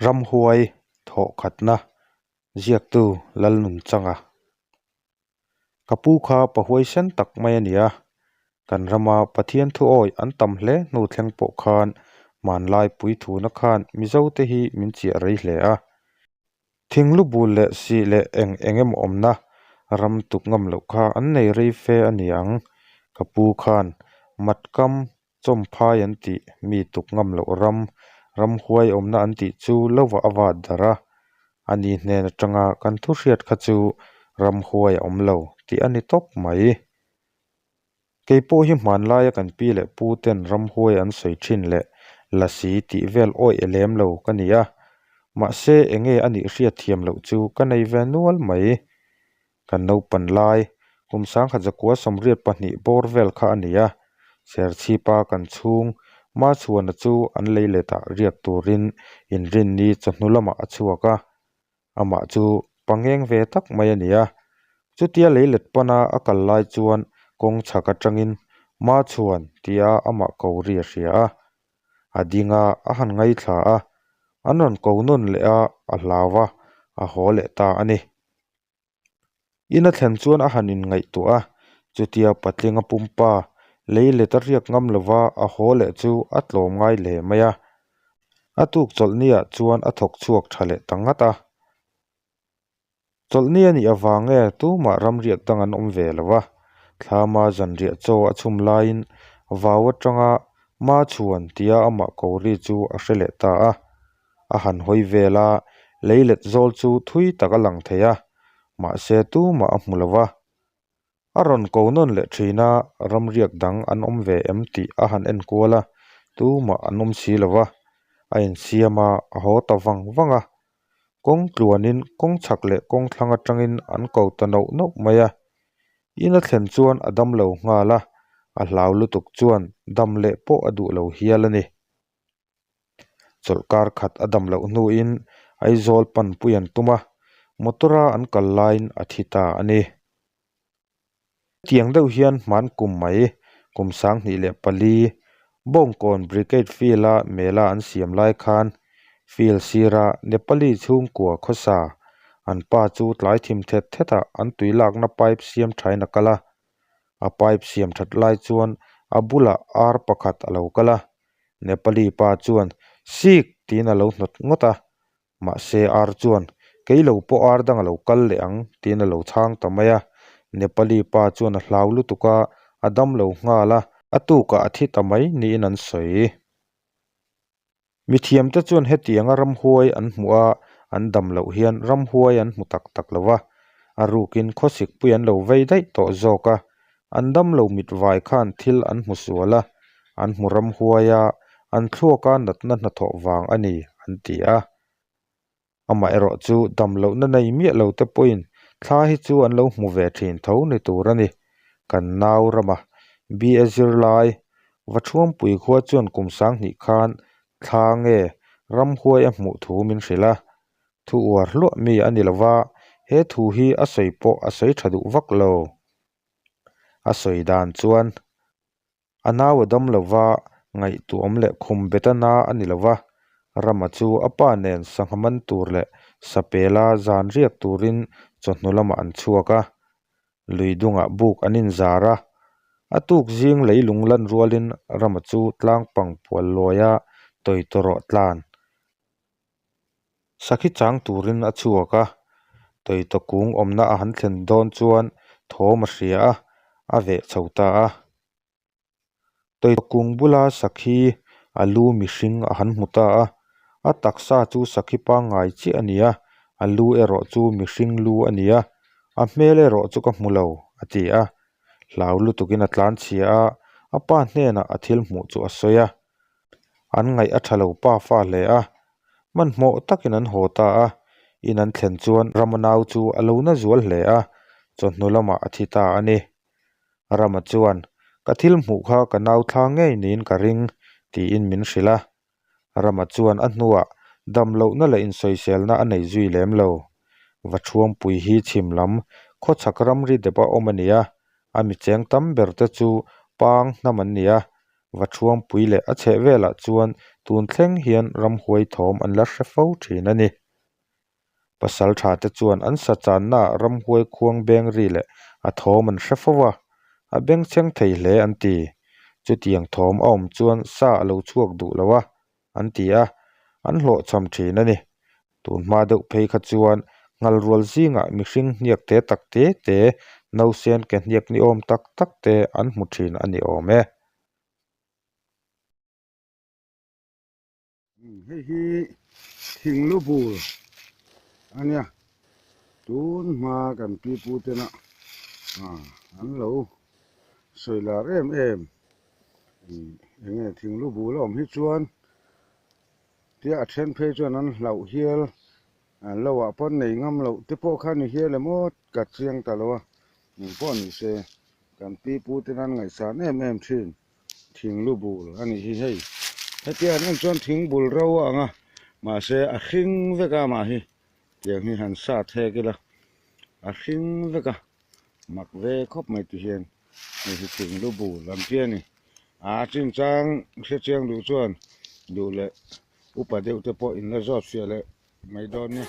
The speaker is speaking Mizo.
Ramhuai thawhkhatna ziaktu Lalnunchanga. Ka pu kha pa huaisen tak mai a ni a, kan rama Pathian thu awi an tam hle hnu thleng pawh khan hmanlai puithuna khan Mizote hi min chiah rei hle a. Thinglu bul leh sih leh eng eng emaw awmna ram tuk ngam loh kha an nei rei fe a ni ang. Ka pu khan matkam chawmphai an tih mi tuk ngam loh ram, ramhuai awmna an tih chu lovah a vat darh a. Ani hnen atanga kan thu hriat kha chu ramhuai a awm lo tih a ni tawp mai. Kei pawh hi hmanlaia kan pi leh pu ten ramhuai an sawi thin leh lasi tih vel awih e lem lo ka ni a, mahse enge a nih hriat thiam loh chu ka nei ve nual mai. Kan naupan lai, kum sangkhat zakua 82 bawr vel kha a ni a, Serchhipa kan chhung Machhuana chu an lei letah riak turin inrinni chawhnu lamah a chhuak a, Amah chu pangeng ve tak mai a ni a, chutia leilet pana a kal lai chuan kawng chhak atangin Machhuan tia amah ko ri a hria a. A ding a, a han ngaithla a, an rawn ko nawn leh a, a hlau a, a haw leh ta a ni. In a thlen chuan a han inngaihtuah a, chutia patlinga pumpa leilet a riak ngam lova a haw leh chu a tlawm ngai hle mai a. A tuk chawlhniah chuan a thawk chhuak tha leh ta ngat a. Chawlhni a nih avang nge tumah ramriak dang an awm ve lo a, thlama zanriah chaw a chhum laiin vau atanga Machhuan tia amah ko ri chu a hre leh ta a. A han hawi vel a, leilet zawl chu thui tak a lang thei a, mahse tumah a hmu lo va. A rawn ko nawn leh thin a, ramriak dang an awm ve em tih a han en kual a, tumah an awm si lo va. A insiam a, a haw ta vang vang a. Kawng tluanin kawng chhak leh kawng thlang atangin an ko ta nauh nauh mai a. In a thlen chuan a dam lo nghal a, a hlau lutuk chuan dam leh pawh a duh lo hial a ni. Chawlhkar khat a dam loh hnuin Aizawl panpui an tum a, motor-a an kal laiin a thi ta a ni. Hetiang deuh hian hman kum mai, kum 2004, Bawngkawn Brigade Field-a mela an siam lai khan field sira Nepali chhungkua khawsa an pa chu tlai thim thet thetah an tui lakna pipe siam thain a kal a. A pipe siam that lai chuan a bulah ar pakhat a lo kal a, Nepali pa chuan Sik! tiin a lo hnawt ngawt a, mahse ar chuan Kei lo pawh ar dang a lo kal leh ang tiin a lo chhang ta mai a. Nepali pa chuan a hlau lutuk a, a dam lo nghal a, a tukah a thi ta mai niin an sawi. Mithiamte chuan hetianga ramhuai an hmuh a, an dam loh hian ramhuai an hmu tak tak lo va, a rukin khawsikpui an lo vei daih tawh zawk a, an dam lo mitvai khan thil an hmu sual a, an hmu ramhuai a, an thluaka natna hnathawh vang a ni, an ti a. Amaherawh chu dam lohna nei miah lo te pawhin thla hi chu an lo hmu ve thin tho ni tur a ni. Kan nau rama BA zirlai Vathuampui khua chuan kum 2000 khan thla nge ramhuai a hmuh thu min hrilh a. Thu uar hluah mi a ni lo va, he thu hi a sawi pawh a sawi tha duh vak lo. A sawi dan chuan. A nau a dam lo va, ngaihtuahawm leh khum bet a na a ni lo va, Rama chu a pa nen sangha man tur leh sapela zan riak turin chawhnu lamah an chhuak a. Lui dungah buk an inzar a, a tuk zing leilung lan rualin Rama chu tlang pang pual luaia tawi tawrawh tlan Sakhi chang turin a chhuak a, tawitaw kung awmna a han thlen dawn chuan thawm a hria a, a veh chho ta a. Tawitaw kung bula sakhi a lu mihring a han hmu ta a, a taksa chu sakhi pangngai chiah a ni a, a lu erawh chu mihring lu a ni a, a hmel erawh chu ka hmu lo, a ti a. Hlau lutukin a tlanchhia a, a pa hnenah a thil hmuh chu a sawi a. An ngaih a tha lo pa fa hle a, hmanhmawh takin an haw ta a, in an thlen chuan Rama nau chu a lo na zual hle a, chawhnu lamah a thi ta a ni. Rama chuan, Ka thil hmuh kha ka nau thla ngei niin ka ring, tiin min hrilh a. Rama chuan a hnuah dam lohna leh insawiselna a nei zui lem lo. Vathuampui hi chhim lam khawchhak ramri dep a awm a ni a, a mi cheng tam ber te chu pang hnam an ni a. Vaṭhuampui leh a chhehvelah chuan tun thleng hian ramhuai thawm an la hre fo thin a ni. Pasal tha te chuan an sa channaah ramhuai khuang beng ri leh a thawm an hre fo a, a bengchheng thei hle an ti. Chutiang thawm a awm chuan sa a lo chhuak duh lo a, an ti a, an hlawhchham thin a ni. Tun hma deuh phei kha chuan nghal rual zingah mihring hniak te tak te te, nausen ke hniak ni awm tak tak te an hmu thin a ni awm e. Hei hi thing lu bur a nia, tun hma kan pi pu tena an lo sawi lar em em eng nge thing lu bul a awm hi chuan tia a then phei chuan an hlauh hial an lo ah pawn nei ngam loh te pawh kha ni hial em aw ka chiang ta lo a, engpawh ni se kan pi pu tena an ngaihsan em em thin. Thing lu bul a nih hi hei. Hetia han en chuan thing bul ro a ang a, mahse a hring vek a amah hi tiang hi han sat hek ila a hring vek a, mak ve khawp mai ti hian hei hi thing lu bul ang chi a ni. A chinchang hrechiang duh chuan duh leh upa deuh te pawh in la zawt fiah leh mai dawn nia.